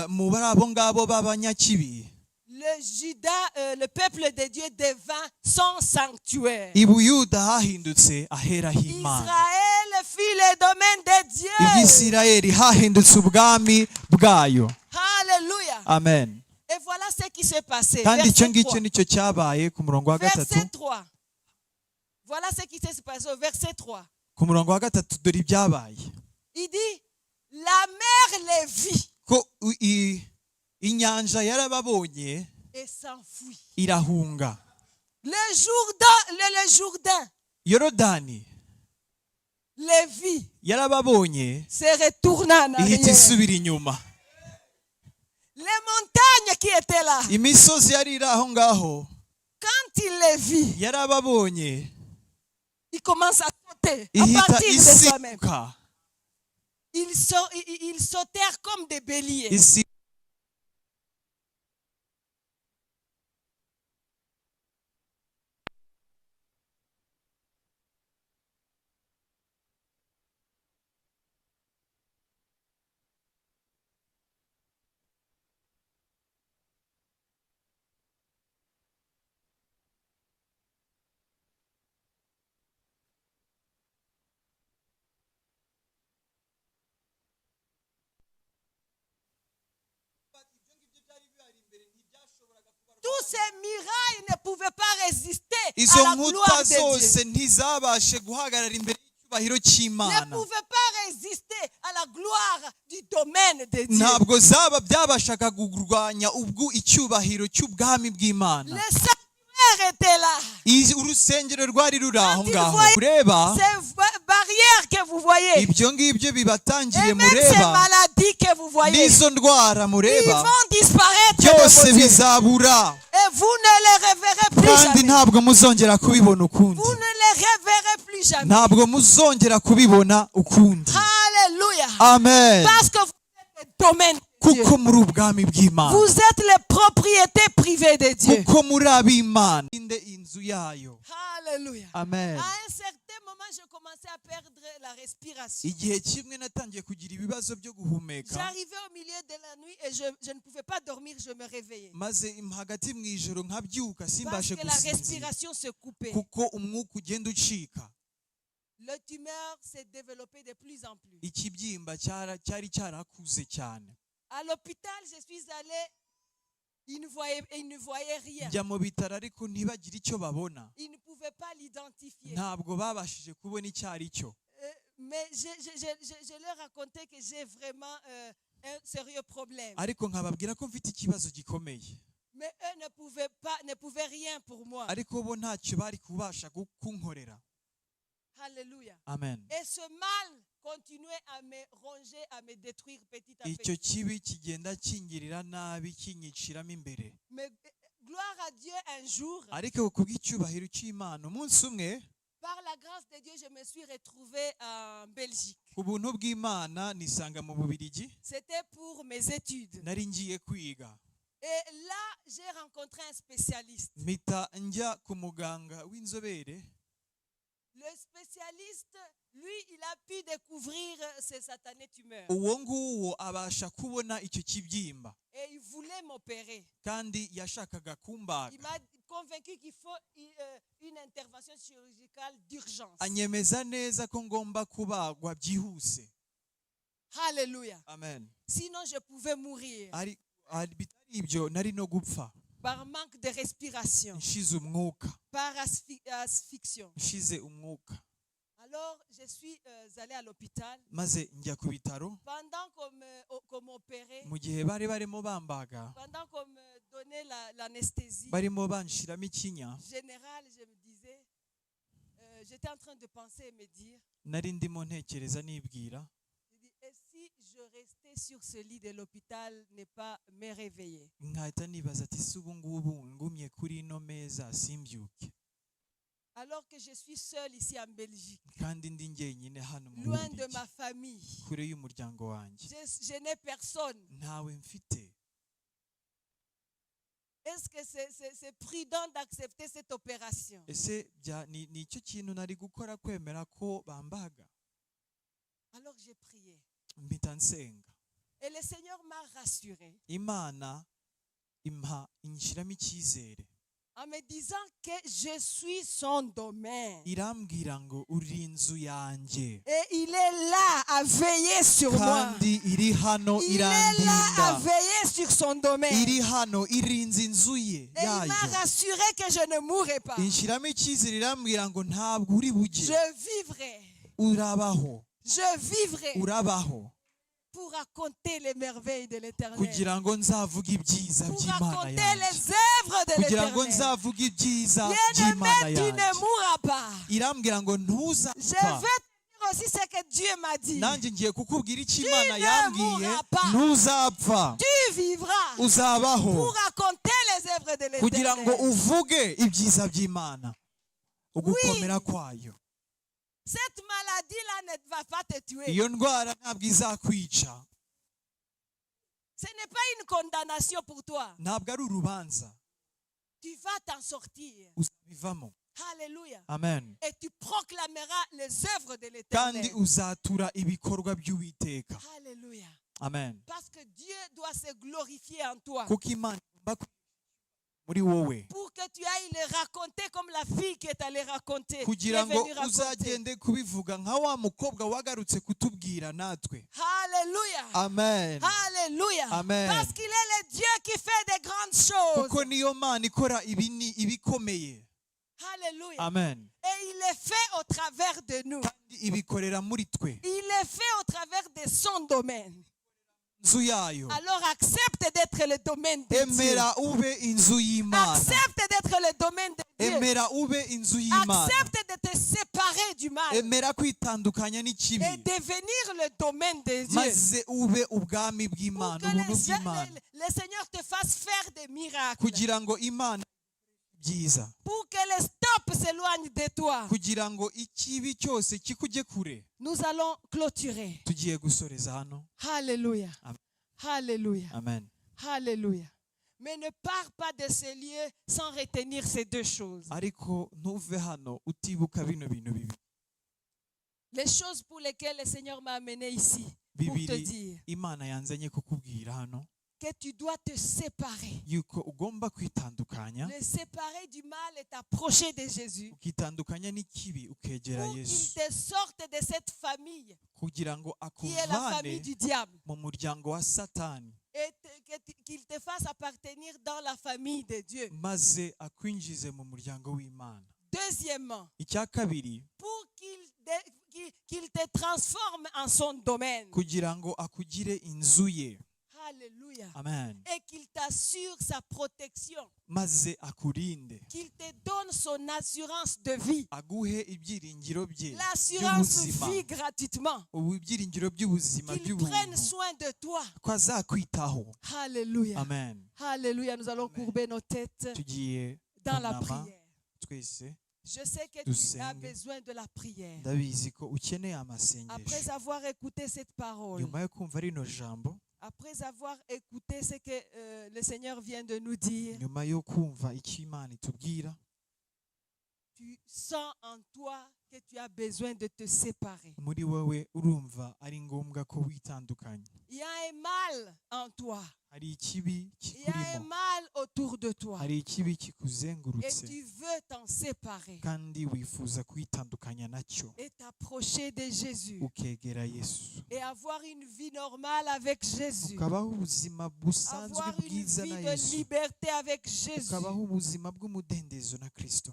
mu bari abo ngabo b'abanyakibi, le Juda, le peuple de Dieu devint son sanctuaire. I Buyuda hahindutse ahera h'Imana. Israël fut le domaine de Dieu. Iby'Isirayeli hahindutse ubwami bwayo. Alléluia. Amen. Et voilà ce qui s'est passé. Kandi icyo Verset ngicyo 3. Nicyo cyabaye ku murongo wa gatatu. Verset 3. Voilà ce qui s'est passé au verset 3. Ku murongo wa gatatu dore ibyabaye. Il dit, la mer les vit Ko inyanja yarababonye et s'enfuit. Irahunga. Le Jourdain Yorodani les vit, yarababonye se retourna en ihita arrière. Isubira inyuma. Les montagnes qui étaient là, Imisozi yari iri aho ngaho quand il les vit, yarababonye il commence à sauter à ihita partir de soi-même. Isibuka. Ils sautèrent comme des béliers. Isi Tous ces murailles ne pouvaient pas résister izo à la nkuta gloire de Dieu. Zose ntizabashe guhagarara imbere y'icyubahiro Ne cy'Imana. pouvaient pas résister à la gloire du domaine de Dieu. Ntabwo zaba byabashaga kurwanya ubwo icyubahiro cy'ubwami bw'Imana. Le sanctuaire était là. Urusengero rwari ruri aho Quand il ngaho voyait ureba. Ces barrières que vous voyez, Ibyo ngibyo bibatangiriye et même ces mureba, maladies que vous voyez, n'izo ndwara ils mureba, vont disparaître de byose vos yeux. Bizabura. Et vous ne les reverrez plus Kandi jamais. Ntabwo muzongera kubibona ukundi. Vous ne les reverrez plus jamais. Ntabwo muzongera kubibona ukundi. Alléluia. Amen. Parce que vous êtes le domaine de Dieu. Kuko muri ubwami bw'Imana. Vous êtes les propriétés privées de Dieu. Kuko muri ab'Imana inde inzu yayo. Alléluia. Amen. À un certain moment, je commençais à perdre la respiration. Igihe kimwe natangiye kugira ibibazo byo guhumeka. J'arrivais au milieu de la nuit et je ne pouvais pas dormir, je me réveillais. Maze hagati mu ijoro nkabyuka Parce simbashe que la gusinzira respiration se coupait. Kuko umwuka ugenda ucika. Le tumeur s'est développé de plus en plus. Ikibyimba cyari cyarakuze cyane. À l'hôpital, je suis allée, ils ne voyaient rien. Njya mu bitaro ariko ntibagire icyo babona. Ils ne pouvaient pas l'identifier. Ntabwo babashije kubona icyo ari cyo. Mais je leur racontais que j'ai vraiment un sérieux problème. Ariko nkababwira ko mfite ikibazo gikomeye. Mais eux ne pouvaient pas, ne pouvaient rien pour moi. Ariko bo ntacyo bari kubasha kunkorera. Alléluia. Amen. Et ce mal continuait à me ronger, à me détruire petit à Icyo petit. Kibi kigenda kingirira nabi kinyiciramo imbere. Mais gloire à Dieu, un jour, Ariko kubw'icyubahiro cy'Imana umunsi umwe, par la grâce de Dieu, je me suis retrouvée en Belgique. Ku buntu bw'Imana nisanga mu Bubirigi. C'était pour mes études. Nari ngiye kwiga. Et là, j'ai rencontré un spécialiste. Mpita njya ku muganga w'inzobere. Le spécialiste, lui, il a pu découvrir ces satanées tumeurs. Uwo nguwo abasha kubona icyo kibyimba. Et il voulait m'opérer. Kandi yashakaga kumbaga. Il m'a convaincu qu'il faut une intervention chirurgicale d'urgence. Anyemeza neza ko ngomba kubagwa byihuse. Alléluia. Amen. Sinon, je pouvais mourir Ari bitari ibyo nari no gupfa par manque de respiration, nshize umwuka, par asphyxion. Nshize umwuka. Alors, je suis allée à l'hôpital. Maze njya ku bitaro. Pendant qu'on m'opérait, Mu gihe bari barimo bambaga, pendant qu'on me donnait l'anesthésie barimo banshiramo ikinya, générale, je me disais, j'étais en train de penser et me dire, nari ndimo ntekereza nibwira, je dis, et si je restais sur ce lit de l'hôpital, ne pas me réveiller? Nkahita nibaza ati si ubu ngubu ngumye kuri ino meza simbyuke, Alors que je suis seule ici en Belgique, kandi ndi njyenyine hano mu loin de Bubiligi, ma famille. Kure y'umuryango wanjye, Je n'ai personne. Ntawe mfite. Est-ce que c'est prudent d'accepter cette opération? Ese bya ni ni icyo kintu nari gukora kwemera ko bambaga? Alors j'ai prié. Mpita nsenga. Et le Seigneur m'a rassuré Imana impa inshyiramo icyizere en me disant que je suis son domaine. Irambwira ngo uri inzu yanjye. Et il est là à veiller sur moi. Kandi iri hano Il est là à irandinda. Veiller sur son domaine. Iri hano irinze inzu ye Et il yayo. m'a rassuré que je ne mourrai pas. Inshyiramo icyizere irambwira ngo ntabwo uri bujye. Je vivrai. Urabaho. Je vivrai Urabaho pour raconter les merveilles de l'Éternel. Kugira ngo nzavuge ibyiza Pour by'Imana raconter yanjye, les œuvres de kugira ngo l'Éternel. Nzavuge ibyiza by'Imana Bien-aimé, tu ne yanjye. mourras pas. Irambwira ngo Je ntuzapfa. vais te dire aussi ce que Dieu m'a dit. Nanjye ngiye kukubwira icyo Imana Ne yambwiye. Mourras pas. Ntuzapfa. Tu vivras Uzabaho pour raconter les œuvres de kugira ngo l'Éternel. Uvuge ibyiza by'Imana ugukomera kwayo. Cette maladie-là ne va pas te tuer. Iyo ndwara ntabwo izakwica. Ce n'est pas une condamnation pour toi. Ntabwo ari urubanza. Tu vas t'en sortir. Uzabivamo. Alléluia. Amen. Et tu proclameras les œuvres de Kandi l'Éternel. Uzatura ibikorwa by'Uwiteka. Alléluia. Amen. Parce que Dieu doit se glorifier en toi. Kuko Imana igomba kwi- muri wowe Pour que tu ailles le raconter comme la fille qui est allée raconter, qui est kugira ngo venue raconter. Uzagende kubivuga nka wa mukobwa wagarutse kutubwira natwe. Alléluia. Amen. Alléluia. Amen. Parce qu'il est le Dieu qui fait des grandes choses. Kuko niyo Mana ikora ibini ibikomeye. Alléluia. Amen. Et il le fait au travers de nous. Kandi ibikorera muri twe. Il le fait au travers de son domaine. Inzu yayo. Alors accepte d'être le domaine de Dieu. Emera ube inzu y'Imana. Accepte d'être le domaine de Dieu. Emera ube inzu y'Imana. Accepte de te séparer du mal Emera kwitandukanya n'ikibi et devenir le domaine de Dieu. Maze ube ubwami Pour bw'Imana, que ubuntu bw'Imana, le Seigneur te fasse faire des miracles. Kugira ngo Imana byiza, Pour que les stops s'éloignent de toi. Kugira ngo ikibi cyose kikujye kure. Nous allons clôturer. Tugiye gusoreza hano. Alléluia. Amen. Alléluia. Amen. Alléluia. Mais ne pars pas de ce lieu sans retenir ces deux choses. Ariko ntuve hano utibuka bino bintu bibiri. Les choses pour lesquelles le Seigneur m'a amené ici, pour te Bibiri dire Imana yanzanye kukubwira hano que tu dois te séparer. Yuko ugomba kwitandukanya. Le séparer du mal et t'approcher de Jésus Ukitandukanya n'ikibi ukegera pour qu'il Yesu te sorte de cette famille kugira ngo qui est la famille akuvane du diable. Mu muryango wa Satani. Et qu'il te fasse appartenir dans la famille de Dieu. Maze akwinjize mu muryango w'Imana. Deuxièmement, Icya kabiri, pour qu'il te transforme en son domaine. Kugira ngo akugire inzu ye. Alléluia. Amen. Et qu'il t'assure sa protection. Maze akurinde. Qu'il te donne son assurance de vie. Aguhe ibyiringiro bye L'assurance by'ubuzima. Vie gratuitement. Ubu ibyiringiro by'ubuzima Qu'il prenne by'ubuntu. Soin de toi. Ko azakwitaho. Alléluia. Amen. Alléluia. Nous allons Amen. Courber nos têtes Tugiye dans la kunama prière. twese. Je sais que tu as Dusenge. Besoin de la prière. Ndabizi ko ukeneye amasengesho. Après avoir écouté cette parole, Nyuma yo kumva rino jambo, après avoir écouté ce que le Seigneur vient de nous dire, nyuma yo kumva icyo Imana itubwira, tu sens en toi que tu as besoin de te séparer. Muri wowe urumva ari ngombwa ko witandukanya. Il y a un mal en toi. Hari ikibi Il y a un kikurimo. Mal autour de toi. Hari ikibi Et kikuzengurutse. Tu veux t'en séparer Kandi wifuza kwitandukanya nacyo. Et t'approcher de Jésus Ukegera Yesu. Et avoir une vie normale avec Jésus. Ukabaho ubuzima busanzwe Avoir une bwiza vie na de Yesu. Liberté avec Jésus. Ukabaho ubuzima bw'umudendezo na Kristo.